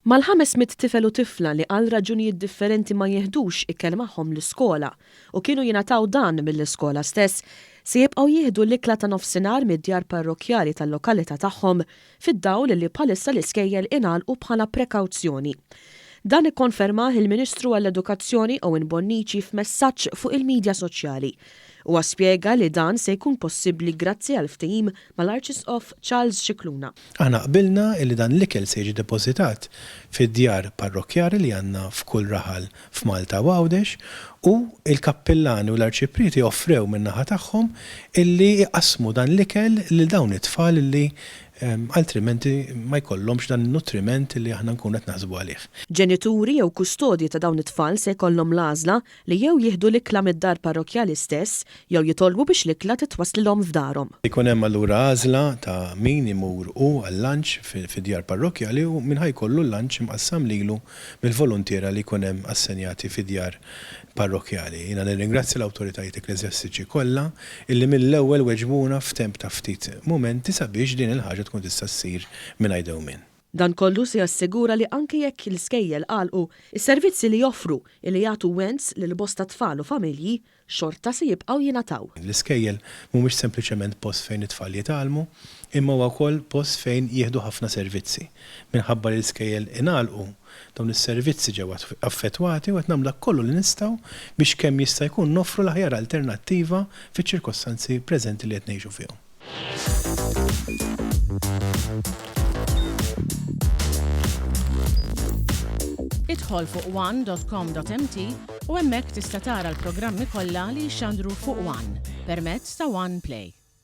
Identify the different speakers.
Speaker 1: Mal-500 tifel u tifla li għal raġunijiet differenti ma jieħdux ikel magħhom l-iskola u kienu jingħataw dan mill-iskola stess, se jibqgħu jieħdu l-ikla ta' nofsinhar mid-djar parrokkjali tal-lokalità tagħhom fid-dawl li bħalissa l-iskejjel ingħalqu bħala prekawzjoni. Dan ikkonfermah il-Ministru għall-Edukazzjoni Owen Bonnici f'messaġġ fuq il-midja soċjali. Huwa spjega li dan se jkun possibbli grazzi għal ftehim mal-Arċisqof Charles Scicluna.
Speaker 2: Aħna qbilna illi dan l-ikel se jiġi depożitat fid-djar parrokkjali li għandna f'kull raħal f'Malta u Għawdex u l-kappillani u l-arċiprieti offrew min-naħa tagħhom illi jqassmu dan l-ikel lil dawn it-tfal illi altrimenti ma jkollhomx dan in-nutriment illi aħna nkunu qed naħsbu għalih.
Speaker 1: Ġenituri jew kustodji ta' dawn it-tfal se jkollhom l-għażla li jew jieħdu l-ikla mid-dar parrokkjali stess jew jitolbu biex l-ikla titwasslilhom f'darhom.
Speaker 2: Ikun hemm allura għażla ta' min imur hu għal-lunch fid-djar parrokkjali u min ħa jkollu l-lunch imqassam lilu mill-voluntiera li jkun hemm assenjati fid-djar parrokkjali. Jiena nirringrazzja l-awtoritajiet ekkleżjastiċi kollha illi mill-ewwel weġbuna f'temp ta' ftit mumenti sabiex din il-ħaġa tkun tista' ssir mingħajr dewmien.
Speaker 1: Dan kollu se jassigura li anke jekk l-iskejjel għalqu, is-servizzi li joffru, li jagħtu wens lil bosta tfal u familji, xorta se jibqgħu jingħataw.
Speaker 2: L-iskejjel mhumiex sempliċement post fejn it-tfal jitgħallmu, imma huwa wkoll post fejn jieħdu ħafna servizzi. Minħabba li l-iskejjel ingħalqu, dawn is-servizzi ġew affettwati u qed nagħmlu dak kollu li nistgħu biex kemm jista' jkun noffru l-aħjar alternattiva fiċ-ċirkostanzi preżenti li qed ngħixu fihom.
Speaker 3: Idħol fuq one dot com dot mt u hemmhekk tista' tara l-programmi kollha li jixxandru fuq one permezz ta' One Play.